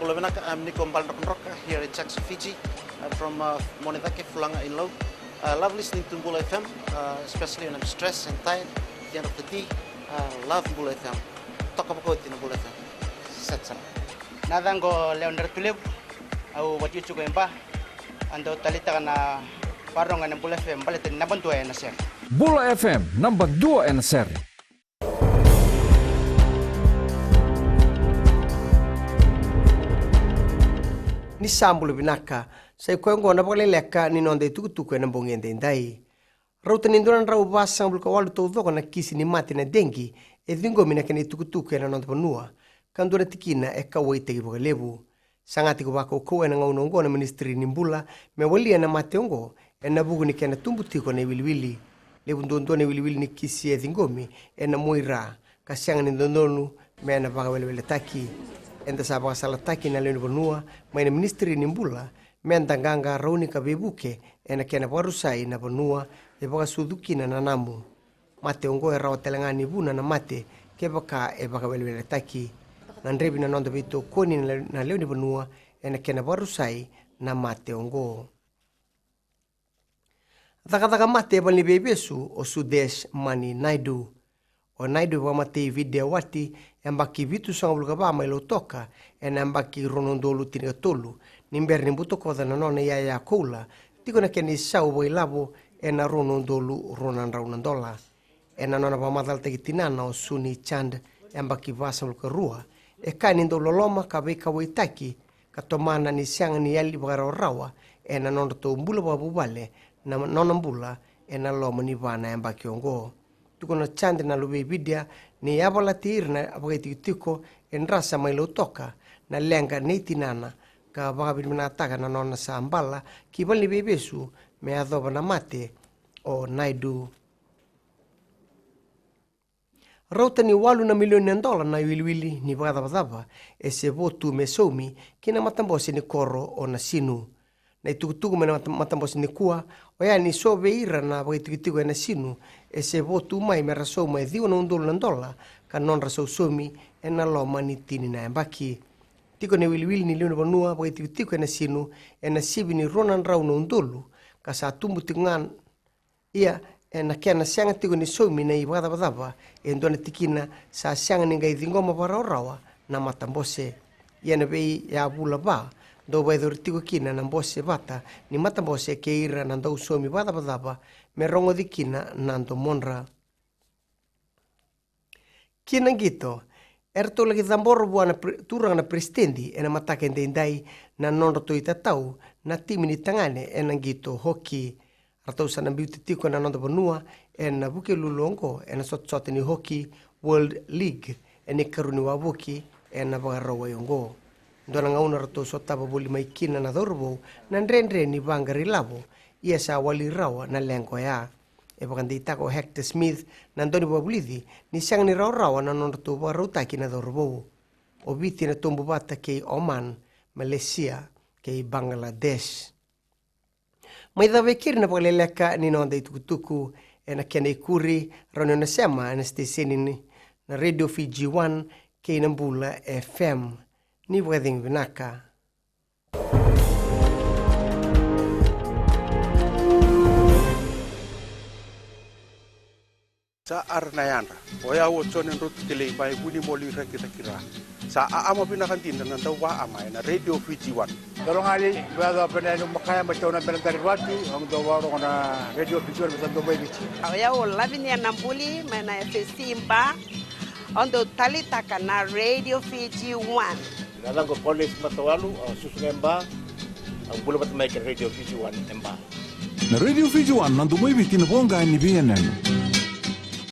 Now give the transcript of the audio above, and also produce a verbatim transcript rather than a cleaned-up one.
Bula vinaka, I'm Niko Baledrokadroka here in Jackson, Fiji. I'm from uh, Monedake, Fulaga in Lau. I love listening to Bula F M, uh, especially when I'm stressed and tired at the end of the day. I love Bula F M. Toka vakaoti na Bula F M. Set sara. Na yacaqu o Lewa ni Ratulevu, au vakaitikotiko e Ba. Au dau taleitaka na vakarorogo ena Bula F M baleta ni naba dua ena sere. Bula F M, naba dua ena sere. Ni sa bula vinaka, sa i koya oqo na vakaleleka ni noda itukutuku ena bogi edaidai. Rauta ni dua na drau vasagavulu ka walu taucoko na kisi ni mate na dengue e ciqomi na kena itukutuku ena noda vanua, ka dua na tikina e kauwaitaki vakalevu. Saga tiko vakaukauwa ena gauna oqo na Minisitiri ni Bula me walia na mate oqo ena vuku ni kena tubu tiko na iwiliwili. Levu duadua na iwiliwili ni kisi e ciqomi ena muaira ka sega ni dodonu me na vakaweleweletaki. Eda sa vakasalataki na lewe ni vanua mai na Minisitiri ni Bula me da qaqarauni ka veivuke ena kena vakarusai na vanua e vakasucu kina na namu. Mate oqo e rawa tale ga ni vuna na mate kevaka e vakaweleweletaki. Na drevi na noda veitokoni na le-, na lewe ni vanua ena kena vakarusai na mate oqo. Cakacaka mate e valeniveivesu o Sudesh Mani Naidu. O Naidu e vakamatei Vidyawati, yabaki vitusagavulu ka va mai Lautoka, ena yabaki rua na udolu tinikatolu, ni bera ni butakoca na nona iyaya koula, tiko na kena isau vakailavo ena rua na udolu rua na drau na dola. Ena nona vakamacalataki tinana o Suni Chand, yabaki vasagavulu ka rua, e kaya ni dau loloma ka veikauwaitaki ka tomana ni sega ni yali vakarawarawa ena nodratou bula vakavuvale na nona bula ena loma ni va na yabaki oqo. Tukuna o Chand na luvei Vidya ni yavalati ira na vakaitikotiko e drasa mai Lautoka na leqa nei tinana ka vakavinavinakataka na nona sa bala ki valeniveivesu me yacova na mate o Naidu. Rauta ni walu na milioni na dola na iwiliwili ni vakacavacava e se vo tu me saumi ki na matabose ni koro o Nasinu. Na itukutuku mai na mata-, matabose nikua oya ni so vei ira na vakaitikotiko e Nasinu e se vo tu mai me ra sauma e ciwa na udolu na dola ka nodra sausaumi ena loma ni tini na yabaki. Tiko na iwiliwili ni lewe ni vanua vakaitikotiko e Nasinu ena sivi ni rua na drau na udolu ka sa tubu tiko ga. Ia, ena kena sega tiko ni saumi na ivakacavacava e dua na tikina, sa sega ni qai ciqoma vakarawarawa na matabose. Ia na veiyavula va dau vakayacori tiko kina na bose vata ni matabose kei ira na dau saumi vakacavacava me rogoci kina na domodra. Ki na qito, eratou laki cabora vua na pre-, turaga na peresitedi ena mataka edaidai na nodratou itatau na timi ni tagane ena qito hoki. Ratou sa na biuta tiko na noda vanua ena Vukelulu oqo ena sotasota ni Hockey World League ena ikarua ni wavoki ena Vakarauwai oqo. Dua na gauna ratou sotava voli mai kina na cauravou na dredre ni vaqara ilavo, ia sa wali rawa na leqa oya. E vakadeitaka o Hector Smith na daunivakavulici ni sega ni rawarawa na nodratou vakarautaki na cauravou. O Viti ena tobu vata kei Oman, Malaysia kei Bangladesh. Mai cava e keri na vakaleleka ni noda itukutuku, ena kena ikuri rawa ni o na sema ena siteseni ni na Radio Fiji One kei na Bula F M. Ni vakacegu vinaka. Sa ara na yadra. O yau o Jone Drotu Kelei mai Vunimoli, Rakiraki, Ra. Sa aama vinaka dina na dauvaama ena Radio Fiji One. Dolo gali, vea dau pena enu makaya mai tauna bela dari vatu, au dau vakarorogo na Radio Fiji One, me sa dau mai Viti. O yau o Lavinia Nabuli mai na F S C Ba, au dau talitaka na Radio Fiji One. Na yacaqu o Paulesi Matawalu, au susu ga e Ba, au bula vata mai kei na Radio Fiji One e Ba. Na Radio Fiji One, na domo i Viti, na voqa ni veiyanuyanu.